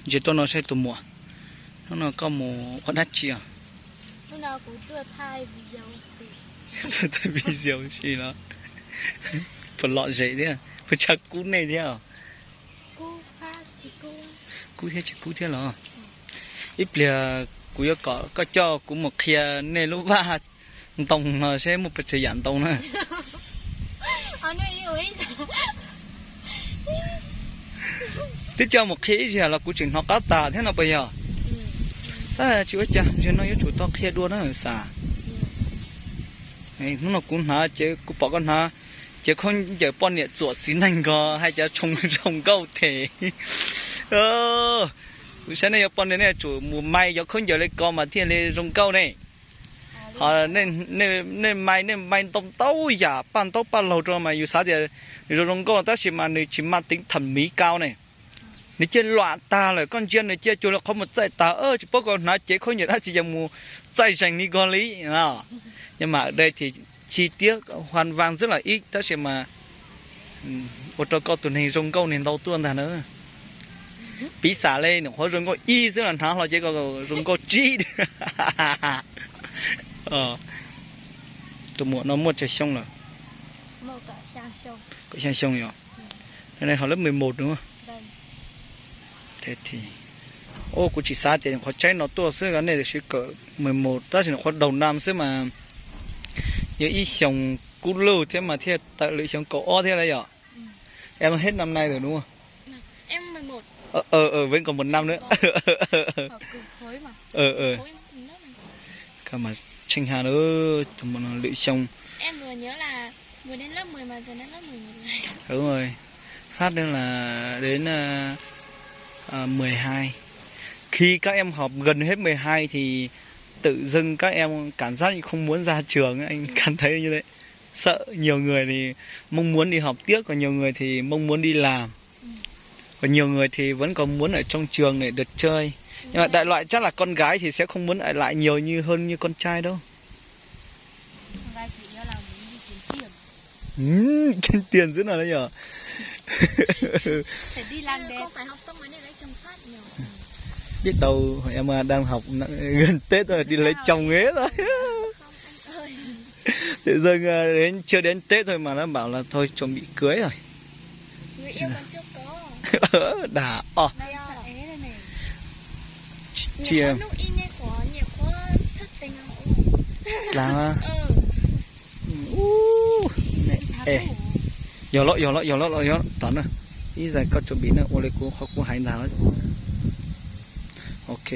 Ntsia tuaj no saib tus muam, hnub no koj mus ua dab tsi os? Tuaj thaij video si los. Puas lom zem thiab, puas tshaj kub nej thiab? Kub thiab tsis kub thiab los? Ib pliag kuv yuav kom koj coj kuv mus qhia nej lub vaj ntoo no seb muaj pes tsawg yam ntoo na. Twb coj mus qhia ib zaug los kuv tseem hnov qab tas thiab no puas yog? Tsis ua cas, zaum no yuav tsum tau qhia dua na xav. Hnub no kuv hnav ces kuv pom koj hnav cev khaub ncaws poj niam txuam txiv neej nkaus hais cov zoo nkauj them. Kuv saib nej yuav poj niam nej yuav tsum mus mai cov khaub ncaws li ko mas thiaj li zoo nkauj ne. Ho nej mai nej mai ntau ntau yam paj ntaub paj laug rau mas yus xav tias nws zoo zoo nkauj tab sis mas nws tsis mas teev tham miv kau ne. Nws cia luam tag lawm, koj ntsia nws cia cuag li qhov mus txaij tag, tsis paub koj hnav cev khaub ncaws dab tsi yuav mus txaij zeeg li ko li. Nyob mas dai thiab chi tiab huan vang xwb los ib tab sis mas ua rau koj tus neeg zoo nkauj neeg ntau tuaj ntag na. Piv xam li nws qhuav zoo nkauj ib xwb los hnav hlo ces koj zoo nkauj tsib. Tus muam no muaj tsawg xyoo lawm? Kaum xya xyoo yog. Ho lab mười một đúng không? Kuv tsis xav tias nws qhuav tsaib no tuaj xwb, nej tam sim kawm mười một tab sis nws qhuav đầu năm xwb mas yog ib xyoos kub lug thiab mas thiaj tawm lwm xyoo kaum ob thiab lawm yom. Em hết năm nay rồi đúng không? Vẫn còn một năm nữa. Mas tsheej ha, lwm xyoo. Đúng rồi. Phát đến là đến à, mười hai. Khi các em học gần hết mười hai thì tự dưng các em cảm giác như không muốn ra trường, anh Căn thấy như thế. Sợ nhiều người thì mong muốn đi học tiếp, còn nhiều người thì mong muốn đi làm. Còn nhiều người thì vẫn còn muốn ở trong trường để được chơi. Nhưng mà đại loại chắc là con gái thì sẽ không muốn ở lại nhiều như hơn như con trai đâu. Kin tiền xwb no yog. Biết đâu em đang học gần Tết rồi đi lấy chồng ấy rồi. Tự dưng đến, chưa đến Tết thôi mà nó bảo là thôi chuẩn bị cưới rồi. Đà o. Chia. Dlaag. Yog lawm, yog lawm, yog lawm, yog lawm, tom na. Ib zag koj tsuas bim na, ua li kuv qhov kuv hais ntag. Ok.